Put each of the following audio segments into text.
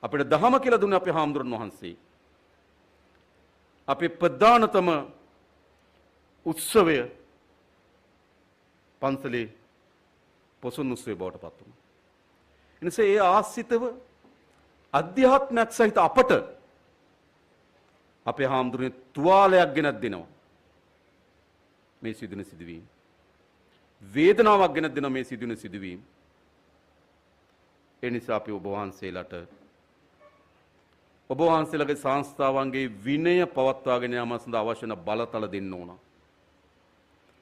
අපිට දහම කියලා දුන්නේ අපේ හාමුදුරන් වහන්සේ. අපේ ප්‍රධානතම උත්සවය පන්සලේ පොසොන් උත්සවය බවට පත් වුණා. එනිසා ඒ ආශ්‍රිතව අධ්‍යාත්මයක් සහිත අපට අපේ හාමුදුරනේ තුවාලයක් ගෙනත් දෙනවා. මේ සිදුවෙන සිදුවීම්. වේදනාවක් ගෙනත් දෙනවා මේ සිදුවෙන සිදුවීම්. ඒ නිසා අපි ඔබ වහන්සේලාට ඔබ වහන්සේලාගේ සංස්ථාවන්ගේ විනය පවත්වාගෙන යාම සඳහා අවශ්‍ය වන බලතල දෙන්න ඕන.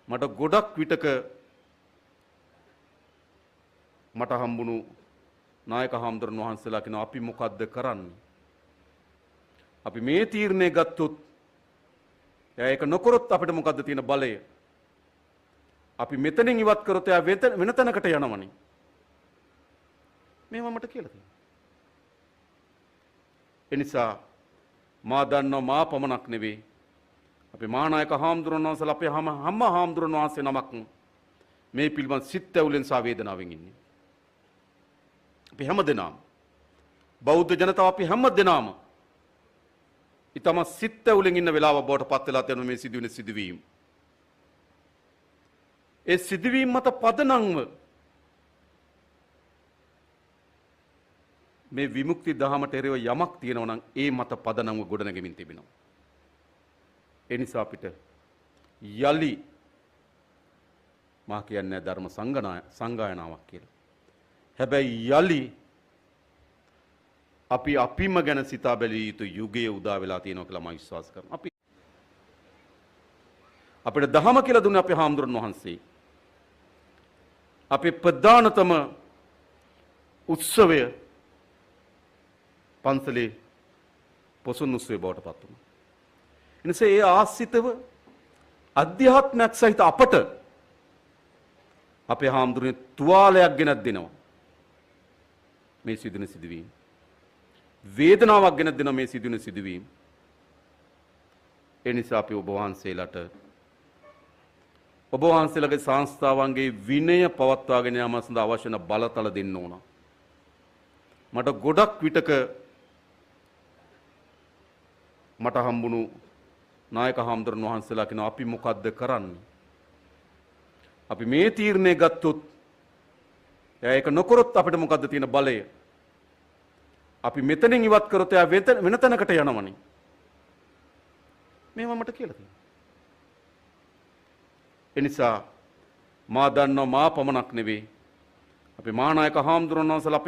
මට ගොඩක් විටක මට හම්බුණු නායක හාමුදුරන් වහන්සේලා කියනවා අපි මොකද්ද කරන්නේ? අපි මේ තීරණය ගත්තොත් එයා ඒක නොකරොත් අපිට මොකද්ද තියෙන බලය? අපි මෙතනින් ඉවත් කරොත් එයා වෙන තැනකට යනවනේ. මේවා මට කියලා තියෙනවා. එනිසා මා දන්නවා මා පමණක් නෙවෙයි අපේ මහානායක හාමුදුරන් වහන්සේලා අපේ හැම හාමුදුරන් වහන්සේ නමක් මේ පිළිබඳ සිත් ඇවුලෙන් සහ වේදනාවෙන් ඉන්නේ. අපි හැම දෙනාම බෞද්ධ ජනතාව අපි හැම දෙනාම ඊටම සිත් ඇවුලෙන් ඉන්න වෙලාව බවට පත් වෙලා තියෙන මේ සිදුවෙන සිදුවීම්. ඒ සිදුවීම් මත පදනම්ව මේ විමුක්ති දහමට එරෙහිව යමක් තියෙනවා නම් ඒ මත පදනම්ව ගොඩනගෙමින් තිබෙනවා. ඒ නිසා අපිට යලි මා කියන්නේ ධර්ම සංගායනාවක් කියලා. හැබැයි යලි අපි අපිම ගැන සිතා බැලිය යුතු යුගයේ උදා වෙලා තියෙනවා කියලා මම විශ්වාස කරනවා. අපි අපිට දහම කියලා දුන්නේ අපේ හාමුදුරන් වහන්සේ. අපේ ප්‍රධානතම උත්සවය පන්සලේ පොසොන් උත්සවය බවට පත් වුණා. එනිසා ඒ ආශ්‍රිතව අධ්‍යාත්මයක් සහිත අපට අපේ හාමුදුරනේ තුවාලයක් ගෙනත් දෙනවා. මේ සිදුවෙන සිදුවීම්. වේදනාවක් ගෙනත් දෙනවා මේ සිදුවෙන සිදුවීම්. ඒ නිසා අපි ඔබ වහන්සේලාට ඔබ වහන්සේලාගේ සංස්ථාවන්ගේ විනය පවත්වාගෙන යාම සඳහා අවශ්‍ය වන බලතල දෙන්න ඕන. මට ගොඩක් විටක මට හම්බුණු නායක හාමුදුරන් වහන්සේලා කියනවා අපි මොකද්ද කරන්නේ? අපි මේ තීරණය ගත්තොත් එයා ඒක නොකරොත් අපිට මොකද්ද තියෙන බලය? අපි මෙතනින් ඉවත් කරොත් එයා වෙන තැනකට යනවනේ. මේවා මට කියලා තියෙනවා. එනිසා මා දන්නවා මා පමණක් නෙවෙයි අපේ මහානායක හාමුදුරන් වහන්සේලා